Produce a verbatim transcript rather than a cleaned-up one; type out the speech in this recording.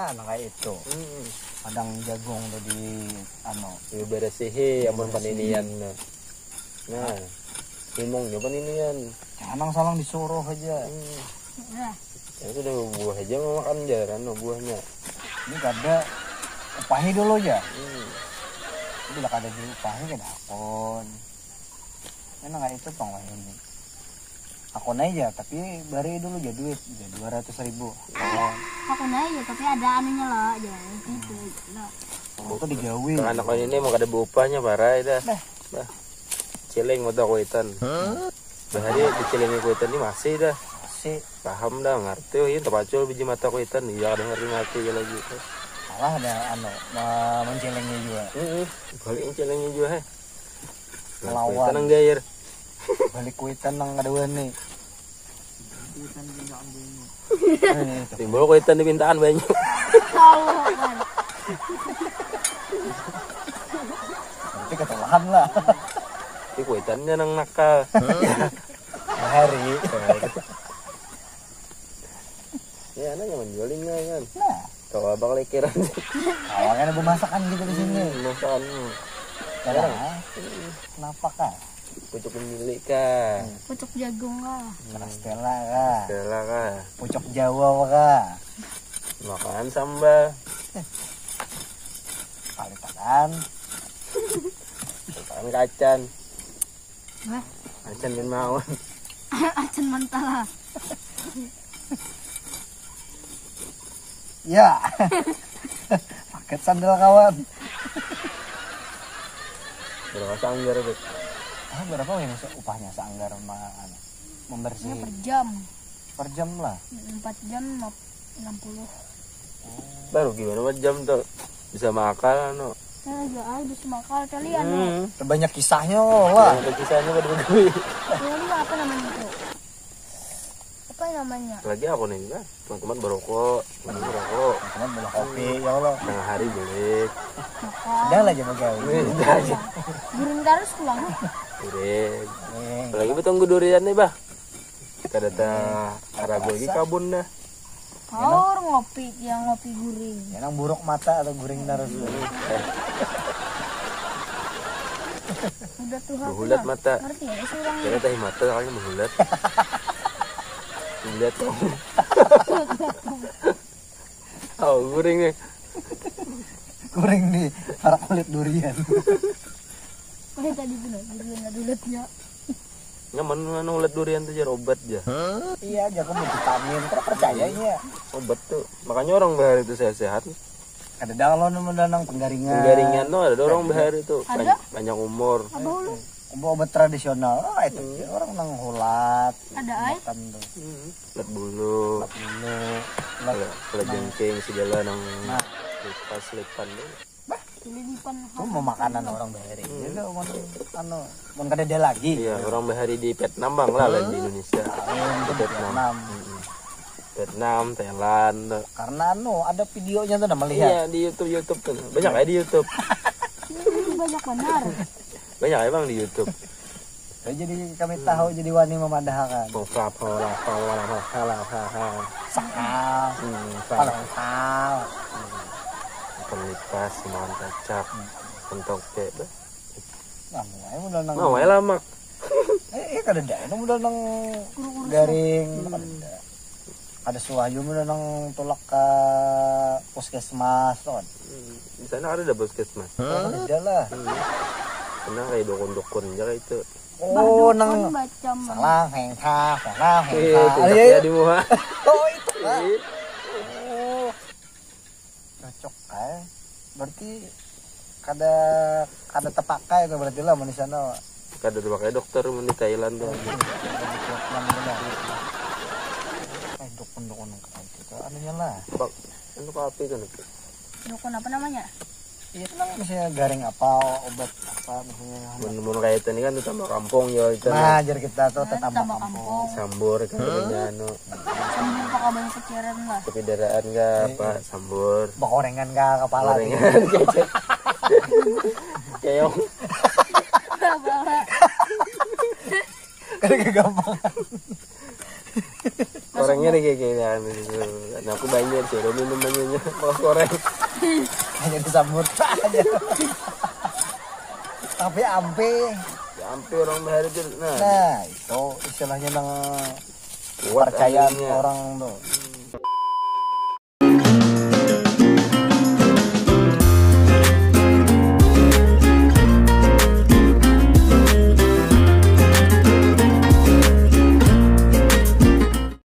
Nah, kayak itu. Hmm. Padang jagung tuh di anu. Diberesihi amun paninian. Nah. Nah, himungnya paninian. Jangan salang disuruh aja. Hmm. Nah, Ya sudah buah aja mau makan jar anu buahnya. Ini kada upahi dulu ya. Hmm. Bila kada diupahi kada akun. Enak kayak itu pang wayahnya. Akun aja tapi bari dulu aja duit aja dua ratus ribu. Aku naik ya, tapi ada anunya lah, aja gitu. Nah, Itu digawe. Anak ini mau kada beupahnya parai dah. Bah. Ciling mata kuitan. Bahari dicilingi kuitan ini masih dah. Si Paham dah, ngerti. Oh iya, terpacul biji mata kuitan. Iya, ada ngerti ngerti aja lagi. Malah ada anu me- mencilingnya juga. Heeh. Balik cilingi juga he. Lawan. Kuitan nang gair. Balik kuitan nang kada wani. Timbul kuitan dipintaan banyu. tahu kan. Berarti ketulahan lah. Tapi kuitannya nang nakal. Bahari. Ya, anaknya menjualingnya kan. Nah, Kau abang lekiran. Awalnya ada pemasakan gitu di sini. Masakan. Kenapa? Kenapa kah? Pucuk pemilik kah? Pucuk jagung lah. Kastela kah? Bela kah? Pucuk Jawa kah? Makan sambal. Kalitakan. Makan kacan. Wah, Kacan dan mawon. acan mantala. Ya. Paket sandal kawan. Berapa sanggar bet? Ah, berapa ini se- upahnya seanggar ma- anu, Ini membersih per jam. Per jam lah. Empat jam enam puluh. Baru gimana buat jam tuh? Bisa makan anu. Saya aja ah, bisa makan kali anu. Hmm. Banyak kisahnya loh lah. Ada kisahnya pada begawi. Ini apa namanya itu? Apa namanya? Lagi aku nih kan. Teman-teman berokok, teman berokok. Teman beli kopi ya Allah. Tengah hari balik. Makan. Udah lah jangan gawe. Ini udah aja. Guring terus pulang. Balik. Eh, Apalagi betunggu durian nih bah. Kita datang ragu lagi kabun dah. Haur ngopi, yang ngopi guring. Ya nang buruk mata atau guring terus. Udah tuh Behulat mata. Ngerti ya, seorang Kira teh mata kayaknya behulat. Behulat tuh. Oh, guring nih. Kuring nih para kulit durian. Kayak tadi benar, durian ada ulatnya. Nyaman mana ulat durian tuh jar obat aja. Iya aja aku mau vitamin, kau percaya ini ya. Obat tuh. Makanya orang bahari itu sehat-sehat. Ada dah kalau nemu danang penggaringan. Penggaringan tuh ada orang bahari tuh. Pan- Panjang umur. Apa hulu? Obat, obat tradisional, ah itu ya, orang nang hulat, Ada ai. Makan tuh. Ulat bulu. Dulu, Kalau kalau jengking segala nang Nah. lipas lipan tuh. Lilipan. Itu mau makanan orang bahari. Jadi mau anu, mau kada ada lagi. Iya, orang bahari di Vietnam bang lah lain di Indonesia. Lain di Vietnam. Vietnam. Mm-mm. Vietnam, Thailand. Tuh. Karena anu ada videonya tuh udah melihat. Iya di YouTube YouTube tuh banyak aja di YouTube. Ini banyak benar. Banyak emang di YouTube. Ya, jadi kami tahu jadi wani memadahakan. Pengkrap hola hola hola hahaha. Sakal, Hmm, kalau sakal. Ikan lipas, makan kacak, ikan toke. Bah. Nah, mulai udah nang. Mau ya lamak. Eh, eh kada ada, itu udah nang garing. Kada ada. Ada suayu udah nang tulak ke puskesmas tuh. Hmm, Di sana ada dah puskesmas. Kada ada lah. Karena kayak dukun-dukun aja kayak itu. Oh, nang Baca mah. salah hengkah, salah Eh, hengkah. tidak Iya, ya iya. di muha. Oh, itu kan. Oh. Cocok kayak. Berarti kada kada terpakai itu berarti lah mun di sana. Kada dipakai dokter mun di Thailand tuh. Vietnam gitu lah. Eh, dukun-dukun kayak gitu. Anunya lah. Bak, anu apa itu nih? Dukun apa namanya? Iya, nang misalnya garing apa, obat apa misalnya. Mun mun kayak itu nih kan tetangga kampung ya itu. Nah, jar kita tuh tetangga Tambah kampung. Kampung. Sambur kan namanya anu. Sambur pakai banyak pikiran lah. Kepidaraan kah apa sambur. Bakorengan ke kepala tuh. Gorengan kecek. Keong. Kada kegampangan. Orang Ini kayak kayak nah, aku banyak sih, lo minum banyaknya, kalau goreng. Hanya disambut aja. Tapi ampe. Ya, hampir orang bahari itu. Nah, Nah, itu istilahnya nang kuat percayaan aminnya. Orang tuh.